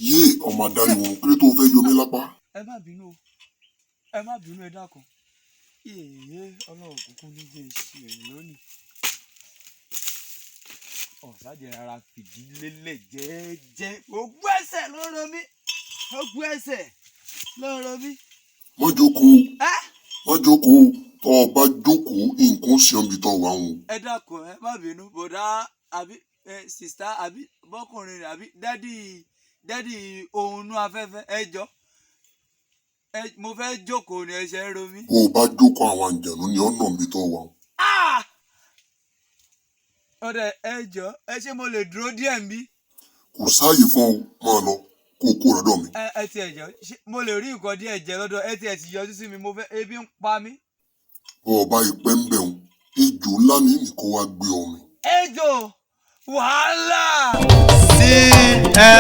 Yé, ọmọ adarí wọn, kí ló tó fẹ́ yọ mí lápá? Ẹ má bínú o, ẹ má bínú, ẹ dákun. Yèyé Ọlọ́run kúkú ní jẹ́ ìṣe rìn lónìí. Ọ̀sádìí rárá, fìdí lélẹ̀ jẹ́ẹ́jẹ́. Gbogbo ẹsẹ̀ ló ń ro mí, gbogbo ẹsẹ̀ ló ń ro mí. Má jókòó. Ẹ Má jókòó. Tọ́ ọ bá jókòó, nǹkan ó ṣe ọ́n bí tọ́ wà ń. Ẹ dákun, ẹ má bínú, bọ̀dá àbí ẹ sister àbí bọ́kùnrin rẹ̀ àbí daddy, daddy ohun inú afẹ́fẹ́, ẹ jọ ẹ, mo fẹ́ jókòó ni, ẹsẹ̀ ń ro mí. Bó o bá jókòó, àwọn àǹjànú ni ọ̀nà bí tọ́ wà ń. Ah! Ọ̀dẹ̀, ẹ jọ, ẹ ṣé, mo lè dúró díẹ̀ ń bí? Kò sáàyè fún ọ, máa lọ kó o kó lọ́dọ̀ mi. Ẹ tiẹ̀ jọ, ṣé mo lè rí nǹkan díẹ̀ jẹ lọ́dọ̀ ẹ? Tiẹ̀ sì yọjú sí mi, mo fẹ́, ebi ń pa mí. Bó o bá ìpẹ́ ń bẹ̀ ń, ejò ńlá ní nìkan wá gbé ọ mi. Ejò, wàhálà. CMA.